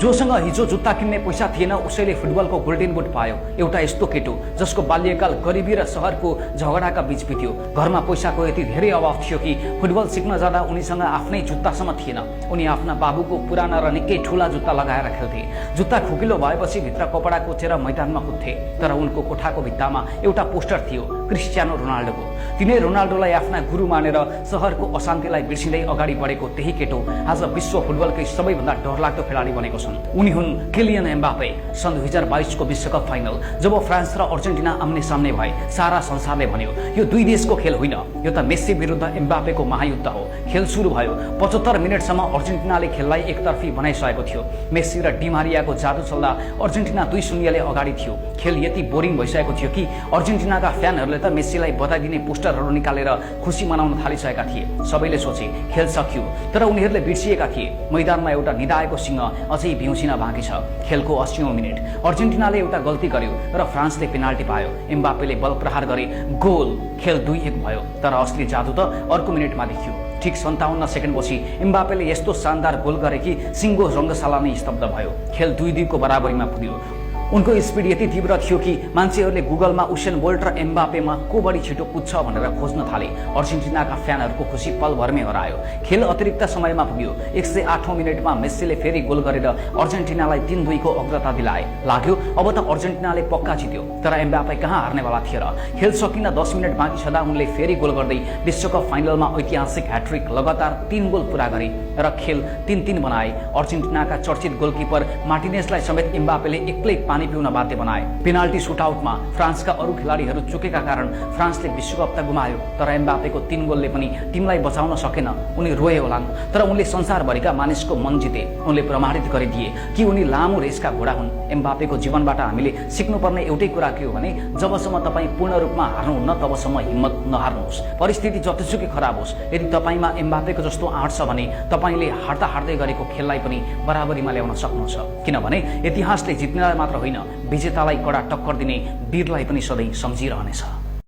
जोसँग हिजो जुत्ता किन्ने पैसा थिएन उसैले फुटबलको गोल्डन बुट पायो। एउटा यस्तो केटो जसको बाल्यकाल गरिबी र सहरको झगडाका बीच बित्यो। घरमा पैसाको यति धेरै अभाव थियो कि फुटबल सिक्न जाँदा उनीसँग आफ्नै जुत्तासम्म थिएन। उनी आफ्ना बाबुको पुराना र निकै ठूला जुत्ता लगाएर खेल्थे। जुत्ता खुकिलो भएपछि भित्र कपडा कोचेर मैदानमा कुद्थे। तर उनको कोठाको भित्तामा एउटा पोस्टर थियो, क्रिस्टियानो रोनाल्डोको। तिनै रोनाल्डोलाई आफ्ना गुरु मानेर सहरको अशान्तिलाई बिर्सिँदै अगाडि बढेको त्यही केटो आज विश्व फुटबलकै सबैभन्दा डरलाग्दो खेलाडी बनेको छ। उनी हुन् किलियन एम्बापे। सन् 2022 को विश्वकप फाइनल जब फ्रान्स र अर्जेन्टिना आम्ने सामने भए सारा संसारले भन्यो यो दुई देशको खेल होइन, यो त मेस्सी विरुद्ध एम्बापेको महायुद्ध हो। खेल सुरु भयो। 75 मिनेटसम्म अर्जेन्टिनाले खेललाई एकतर्फी बनाइसकेको थियो। मेस्सी र डिमारियाको जादु चल्दा अर्जेन्टिना 2-0 ले अगाडि थियो। खेल यति बोरिङ भइसकेको थियो कि अर्जेन्टिनाका फ्यानहरूले त मेस्सीलाई बधाई दिने पोस्टरहरू निकालेर खुसी मनाउन थालिसकेका थिए। सबैले सोचे खेल सकियो, तर उनीहरूले बिर्सिएका थिए मैदानमा एउटा निदाएको सिंह अझै बिउसिन बाँकी छ। खेलको 80औं मिनेट अर्जेन्टिनाले एउटा गल्ती गर्यो र फ्रान्सले पेनाल्टी पायो। एम्बापेले बल प्रहार गरे, गोल। खेल 2-1 भयो। तर असली जादु त अर्को मिनेटमा देखियो। ठीक 57 सेकेन्डपछि एम्बापेले यस्तो शानदार गोल गरे कि सिङ्गो रङ्गशाला नै स्तब्ध भयो। खेल 2-2 को बराबरीमा पुग्यो। उनको स्पिड यति तीव्र थियो कि मान्छेहरूले गुगलमा उसेन बोल्ट र एम्बापेमा को बढी छिटो कुद्छ भनेर खोज्न थाले। अर्जेन्टिनाका फ्यानहरूको खुसी पलभरमै हरायो। खेल अतिरिक्त समयमा पुग्यो। 108औं मिनेटमा मेस्सीले फेरि गोल गरेर अर्जेन्टिनालाई 3-2 को अग्रता दिलाए। लाग्यो अब त अर्जेन्टिनाले पक्का जित्यो। तर एम्बापे कहाँ हार्नेवाला थिए र। खेल सकिन 10 मिनेट बाँकी छँदा उनले फेरि गोल गर्दै विश्वकप फाइनलमा ऐतिहासिक ह्याट्रिक लगातार 3 गोल पूरा गरे र खेल 3-3 बनाए। अर्जेन्टिनाका चर्चित गोलकिपर मार्टिनेजलाई समेत एम्बापेले एक्लै पानी पिउन बाध्य बनाए। पेनाल्टी सुटआउटमा फ्रान्सका अरू खेलाडीहरू चुकेका कारण फ्रान्सले विश्वकप त गुमायो। तर एम्बापेको 3 गोलले पनि टिमलाई बचाउन सकेन। उनी रोए होलान्, तर उनले संसारभरिका मानिसको मन जिते। उनले प्रमाणित गरिदिए कि उनी लामो रेसका घोडा हुन्। एम्बापेको जीवनबाट हामीले सिक्नुपर्ने एउटै कुरा के हो भने जबसम्म तपाईँ पूर्ण रूपमा हार्नुहुन्न तबसम्म हिम्मत नहार्नुहोस्। परिस्थिति जतिसुकै खराब होस्, यदि तपाईँमा एम्बापेको जस्तो आँट छ भने तपाईँले हार्दा हार्दै गरेको खेललाई पनि बराबरीमा ल्याउन सक्नुहुन्छ। किनभने इतिहासले जित्नेलाई मात्र होइन, विजेतालाई कडा टक्कर दिने वीरलाई पनि सधैँ सम्झिरहनेछ।